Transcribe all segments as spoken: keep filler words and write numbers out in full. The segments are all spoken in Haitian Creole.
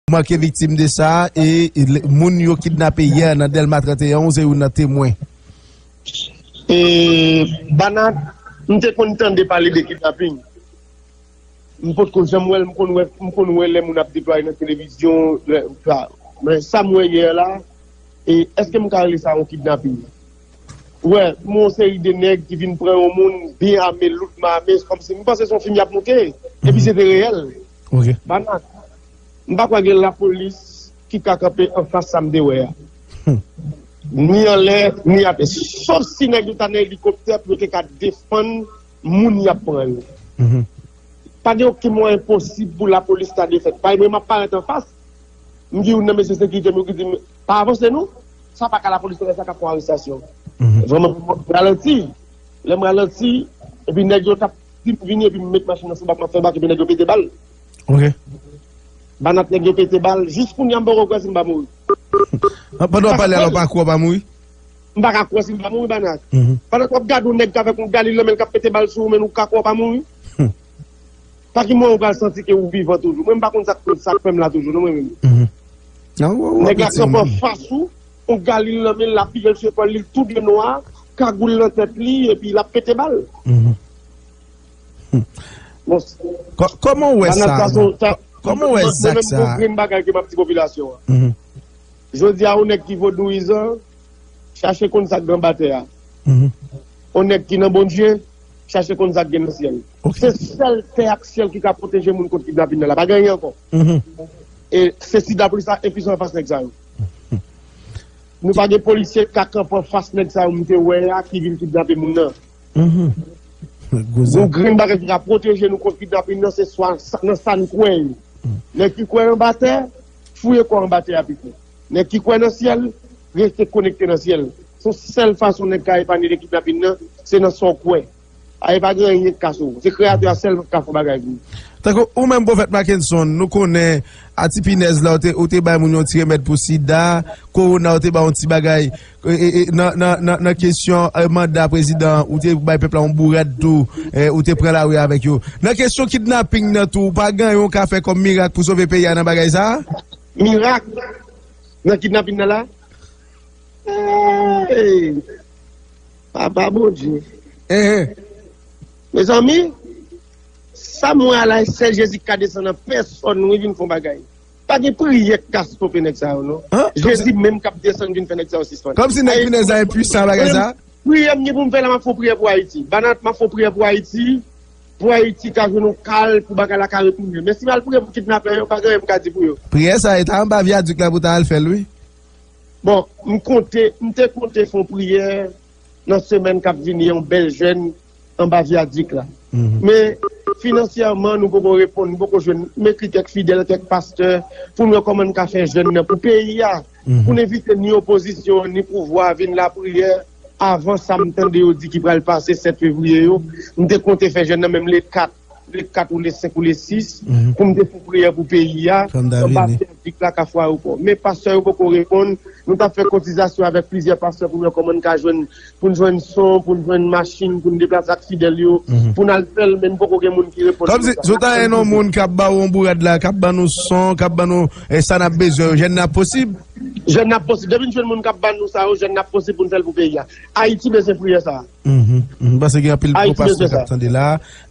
manke viktim de sa, e, e le- moun yo kidnape yè nan Dèlma trannteyen, ou se youn nan temwen. E, Banat, m te konn tande pale de kidnaping. M pot ko janm wè l, m konn wè, m konn wè lè moun ap deplwaye nan televizyon, lè, sa. Men sa m wè yè la, e èske m ka rele sa yon kidnaping? Wè, m wè yon seri de nèg ki vin pran yon moun byen ame, loudman ame, kòmsi m panse se yon fim y ap moute, epi se te reyèl. Ok. Banat, m pa kwè gen lapolis ki ka kanpe anfas sa m te wè a. Ni anlè, ni atè. Sof si nèg yo ta nan elikoptè pou yo te ka defann moun y ap pran yo. Mhm. Pa gen okenn mwayen posib pou lapolis ta defèt. Bay mwen, m ap parèt anfas. M gen youn nan mesye sekirite m yo ki di m, "Pa avanse non. Sa pa ka lapolis, sa k ap fè arestasyon." Mhm. Vrèman, pou m ralanti. Lè m ralanti, epi nèg yo t ap di m vini, epi m met machin nan sou bak, m ap fè bak, epi nèg yo pete bal. Ok. Banat, nèg yo pete bal. Jis kounye a, m poko kwè si m pa mouri. Pandan w ap pale a la, w pa kwè w pa mouri? M pa ka kwè si m pa mouri, Banat. Mhm. Pandan w ap gade yon nèg k avèk yon galil nan men l k ap pete bal sou ou, men ou ka kwè w pa mouri? Hmm. Pa ki mwen ou pral santi ke ou vivan toujou. Mwen, m pa konn sa k, sa k fè m la toujou, non, mwen menm. Mhm. Nèg la kanpe anfas ou, yon galil nan men l, l ap vire l sou epòl li, tou de nwa, kagoul nan tèt li, epi l ap pete bal. Mhm. Hmm. Bon, Kò- Kòman w wè sa, Banat, sa se, sa, kòman w wè mwen, mwen zak menm, sa? Gon grenn bagay ke m ap di popilasyon an. Mhm. Jodi a, yon nèg ki vodouyizan, chache konn sa k gen anba tè a. Mhm. Yon nèg ki nan Bondye, chache konn sa k gen nan syèl. Ok. Se sèl tè ak syèl ki ka pwoteje moun kont kidnapin nan la. Pa gen anyen ankò. Mhm. E se sida polis la enpwisan anfas nèg sa yo. Nou pa gen polisye k ka kanpe anfas nèg sa yo m te wè a ki vin kidnape moun nan. Mhm. Gwo zak. Gon grenn bagay ki ka pwoteje nou kont kidnapin nan, se swa sa- nan sa n kwè yo. Mm. Nèg ki kwè anba tè, fouye kò anba tè a pito. Nèg ki kwè nan syèl, rete konekte nan syèl. Se yon sèl fason nèg ka epanye de kidnapin nan, se nan sa w kwè. A, e pa gen anyen k ka sove w. Se Kreyatè a sèlman k ka fè yon bagay pou ou. Tankou ou menm, Pwofèt Mackenson, nou konnen a ti pinèz la, ou te, ou te bay moun yon ti remèd pou sida, kowona, ou te bay yon ti bagay, e, e, e, nan, nan, nan, nan kesyon, e, manda prezidan, ou te bay pèp la yon bourad tou, e, ou te pran lari avèk yo. Nan kesyon kidnaping nan tou, ou pa gen yon ka fè kòm mirak pou sove peyi a nan bagay sa a? Mirak nan kidnaping nan la? Hey! Papa Bondye. Ehe. Mezanmi, sa m wè a la, e sèl Jezi ki ka desann an pèsòn, wi, vin fè yon bagay. Pa gen priyè k ka stope nèg sa yo, non. An? Kòmsi Jezi menm k ap desann vin fè nèg sa yo sispann. Kòmsi nèg pinèz la enpwisan bagay sa? Priyè m gen pou m fè la, m ap fè yon priyè pou Ayiti. Banat, m ap fè yon priyè pou Ayiti. Pou Ayiti ka jwenn yon kal, pou bagay la ka retounen. Men si m al priye pou kidnapè yo, pa gen anyen m ka di pou yo. Priyè sa, e ta anba vyadik la pou ta al fè l, wi. Bon, m konte, m te konte fè yon priyè nan semèn k ap vini, yon bèl jèn anba vyadik la. Mhm. Men finansyèman, nou poko reponn, nou poko jwenn. M ekri kèk fidèl, kèk pastè, pou n wè kòman n ka fè jèn nan pou peyi a. Mhm. Pou n evite ni opozisyon, ni pouvwa vin lapriyè avan sa m tande yo di ki pral pase sèt fevriye yo. M te konte fè jèn nan menm le kat, le kat ou le senk ou le sis, mhm, pou m te fè priyè pou peyi a. Kòm ta vini. Anba vyadik la ka fwa yo pò. Men pastè yo poko reponn. Nou t ap fè kotizasyon avèk plizyè pastè pou n wè kòman n ka jwenn, pou n jwenn son, pou n jwenn machin, pou n deplase ak fidèl yo, mhm, pou n al fè l, men n poko gen moun ki reponn nou. Kòmsi, si w ta gen yon moun k ap ba w yon bourad la, k ap ban nou son, k ap ban nou, e, sa n ap bezwen yo, jèn nan ap posib? Jèn nan ap posib. Depi n jwenn moun k ap ban nou sa yo, jèn nan ap posib pou n fè l pou peyi a. Ayiti bezwen priyè sa a. Mhm, mhm. M panse gen anpil gwo pastè k ap tande la,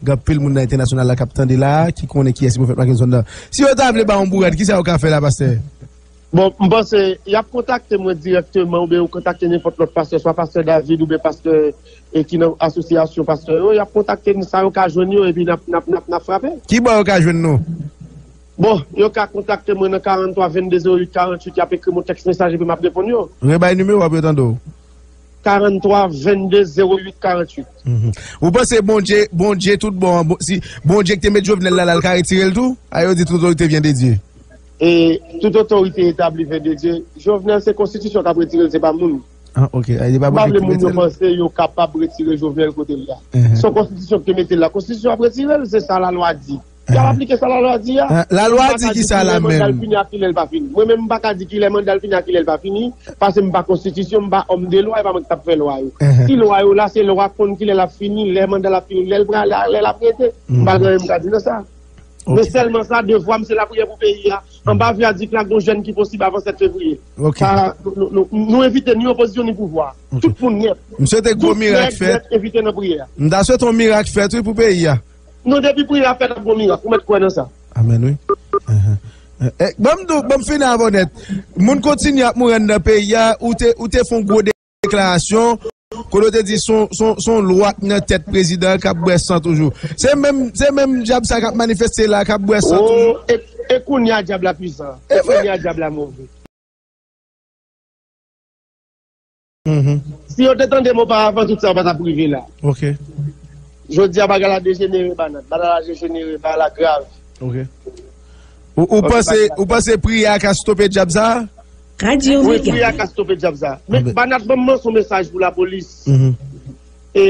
gen anpil moun nan entènasyonal la k ap tande la, ki konnen kiyès se Pwofèt Mackenson nan. Si yo ta vle ba w yon bourad, kisa yo ka fè la, pastè? Bon, m panse y ap kontakte mwen dirèkteman oubyen yo kontakte nenpòt lòt pastè, swa pastè David oubyen pastè, e, ki nan asosyasyon pastè yo, y ap kontakte n, sa yo ka jwenn yo epi n ap, n ap, n ap, n ap frape. Ki bò yo ka jwenn nou? Bon, yo ka kontakte mwen nan karant twa venn de zewo uit karant uit, y ap ekri m yon tèks mesaj epi m ap reponn yo. Rebay nimewo a pou yo tande w. Karant twa venn de zewo uit karant uit. Mhm. Ou panse Bondye, Bondye tout bon an, bon, si Bondye ki te met Jovenel la, la, l ka retire l tou? A, yo di tout otorite vyen de Dye. E tout otorite etabli vyen de Dye. Jovenel, se konstitisyon k ap retire l, se pa moun. Ah, ok. A, li pa pou vle moun yo panse yo kapab retire Jovenel kote l la. Mhm. Se yon konstitisyon ki te mete l la. Konstitisyon ap retire l, se sa lalwa di. Y ap aplike sa lalwa di a. Ah, lalwa di ki sa la menm? Mwen menm, m pa ka di kilè manda l fini ak kilè l pa fini, paske m pa konstitisyon, m pa òm de lwa, e pa mwen ki t ap fè lwa yo. Mhm. Si lwa yo la, se lwa konn kilè l ap fini, lè manda l ap fini, lè l pral, lè l ap rete. M pa gen anyen m ka di nan sa. Men sèlman sa, devwa m se lapriyè pou peyi a. Anba vyadik la, gon jèn ki posib avan sèt fevriye. Ok. Sa, nou, nou, nou, nou envite ni opozisyon ni pouvwa. Ok. Tout moun nèt. M swete gwo mirak fèt. Tout nèg nèt envite nan priyè a. M ta swete yon mirak fèt, wi, pou peyi a. Non, depi priyè a fèt, ap gon mirak. Ou mèt kwè nan sa. Amèn, wi. Ahan. Eh, eh, ban m di w, ban m fini avè w nèt. Moun kontinye ap mouri anndan peyi a, ou te, ou te fè yon gwo deklarasyon, kote w te di se yon, se yon, se yon lwa k nan tèt prezidan an k ap bwè san toujou. Se menm, se menm dyab sa k ap manifeste la, k ap bwè san toujou. Oh, e, e kounye a dyab la pwisan. E vre. Kounye a dyab la move. Mhm. Si yo te tande m oparavan, tout sa yo pa t ap rive la. Ok. Jodi a, bagay la dejenere, Banat. Bagay la dejenere, bagay la grav. Ok. Ou, ou panse, ou panse priyè a ka stope dyab sa a? Wi, priyè a ka stope dyab sa a. Men, Banat, ban m lanse yon mesaj pou lapolis. Mhm. E,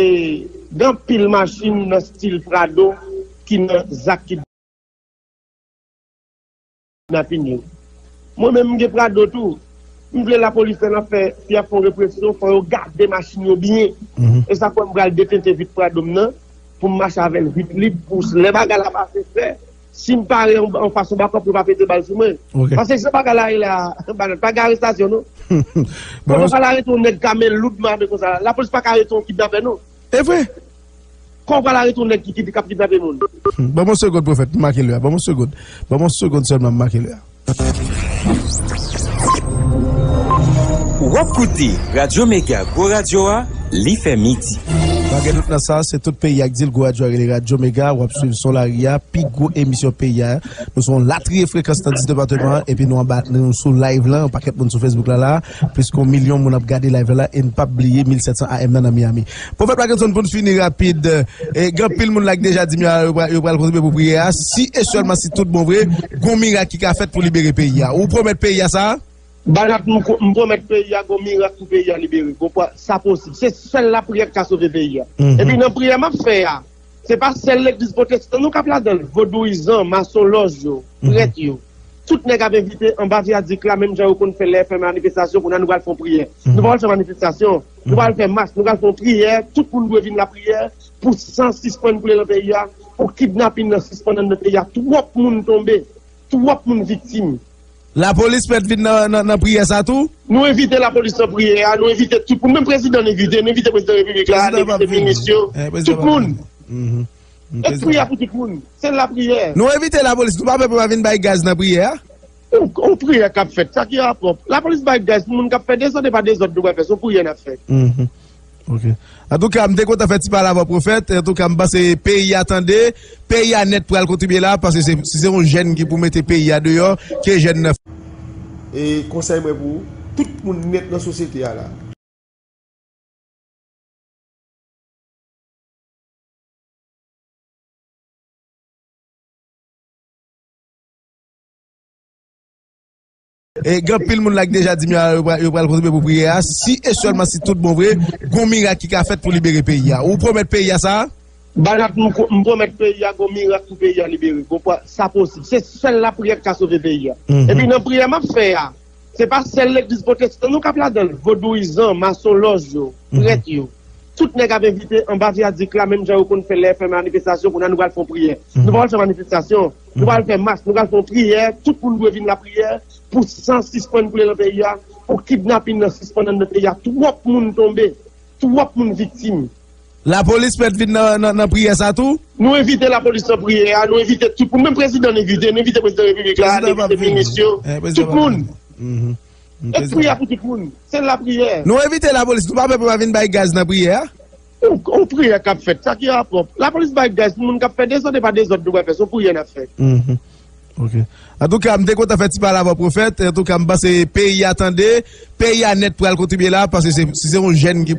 gen anpil machin nan stil Prado ki nan zak kidnapin yo. Mwen menm, m gen Prado tou. M vle lapolis la, n ap fè, si y ap fè yon represyon, fò yo gade machin yo byen. Mhm. E sa fè m pral detente vit Prado m nan, pou m mache avè l vit lib, pou lè bagay la pase fè, si m pare an, an fason bakòp, yo pa pete bal sou mwen. Ok. Paske jan bagay la ye la, Banat, pa gen arestasyon, non. Kòman w pral arete yon nèg k ame loudman ame konsa la? Lapolis pa ka arete yon kidnapè, non. E vre. Kòman w pral arete yon nèg ki, ki, k ap kidnape moun? Hmm. Ban m yon segonn, pwofèt, m make lè a. Ban m yon segonn. Ban m yon segonn sèlman, m make lè a. W ap koute Radyo Mega, gwo radyo a, li fè midi. Pa gen dout nan sa, se tout peyi a k di l, gwo radyo a rele Radyo Mega, w ap swiv son lari a, pi gwo emisyon peyi a. Nou se yon latriye frekans nan dis depatman an, epi nou anba, nou sou live lan, yon pakèt moun sou Facebook la, la, plis ke yon milyon moun ap gade live la, la, e n p ap bliye mil sèt san A M nan, nan Miami. Pwofèt Mackenson, pou n fini rapid, e, gen anpil moun la ki deja di m yo, yo pral, yo pral kontribye pou priyè a, si e sèlman si tout bon vre, gon mirak ki ka fèt pou libere peyi a. Ou pwomèt peyi a sa? Banat, m ko-, m pwomèt peyi a, gon mirak pou peyi a libere. Gon pwa-, sa posib. Se sèl lapriyè ki ka sove peyi a. Mhm. Epi nan priyè m ap fè a, se pa sèl legliz pwotestan nou k ap ladan l. Vodouyizan, masonlòj yo, mhm, prèt yo. Tout nèg ap envite anba vyadik la, menm jan yo konn fè lè fè manifestasyon, kounye a nou pral fè yon priyè. Mhm. Nou pa pral fè manifestasyon, nou pral fè mach, nou pral fè yon priyè. Tout moun dwe vin lapriyè pou san sispann koule nan peyi a, pou kidnapin nan sispann anndan peyi a. Twòp moun tonbe, twòp moun viktim. Lapolis mèt vin nan, nan, nan priyè sa tou? Nou envite lapolis nan priyè a, nou envite tout moun, menm prezidan n envite, n envite prezidan repiblik la, n envite minis yo, tout moun. Mhm. Èk priyè pou tout moun. Se lapriyè. Nou envite lapolis, nou pa pè pou yo pa vin bay gaz nan priyè a? Yon, yon priyè k ap fèt, sa ki rapò? Lapolis bay gaz pou moun k ap fè dezòd, e pa dezòd nou pral fè, se yon priyè n ap fè. Mhm. Ok. Antouka, m te kontan fè ti pale avè w, pwofèt. Antouka, m panse peyi a tande, peyi a nèt pral kontribye la, paske se, si se yon jèn ki pou mete peyi a deyò, ke jèn nan. E konsèy mwen pou tout moun nèt nan sosyete a la. E gen anpil moun la ki deja di m yo, yo pral, yo pral kontribye pou priyè a, si e sèlman si tout bon vre, gon mirak ki ka fèt pou libere peyi a. Ou pwomèt peyi a sa? Banat, m ko-, m pwomèt peyi a, gon mirak pou peyi a libere. Gon pwa-, sa posib. Se sèl lapriyè ki ka sove peyi a. Mhm. Epi nan priyè m ap fè a, se pa sèl legliz pwotestan nou k ap ladan l. Vodouyizan, masonlòj yo, mhm, prèt yo. Tout nèg ap envite anba vyadik la, menm jan yo konn fè lè fè manifestasyon, kounye a nou pral fè yon priyè. Mhm. Nou pa pral fè manifestasyon, nou pral fè mach, nou pral fè yon priyè. Tout moun dwe vin lapriyè pou san sispann koule nan peyi a, pou kidnapin nan sispann anndan peyi a. Twòp moun tonbe, twòp moun viktim. Lapolis mèt vin nan, nan, nan priyè sa tou? Nou envite lapolis nan priyè a, nou envite tout moun, menm prezidan n envite, n envite prezidan repiblik la, n envite minis yo, tout moun. Mhm. Èk priyè pou tout moun. Se lapriyè. Nou envite lapolis, nou pa pè pou yo pa vin bay gaz nan priyè a? Yon, yon priyè k ap fèt, sa ki rapò? Lapolis bay gaz pou moun k ap fè dezòd, e pa dezòd nou pral fè, se yon priyè n ap fè. Mhm. Ok. Antouka, m te kontan fè ti pale avè w, pwofèt. Antouka, m panse peyi a tande, peyi a nèt pral kontribye la, paske se, si se yon jèn ki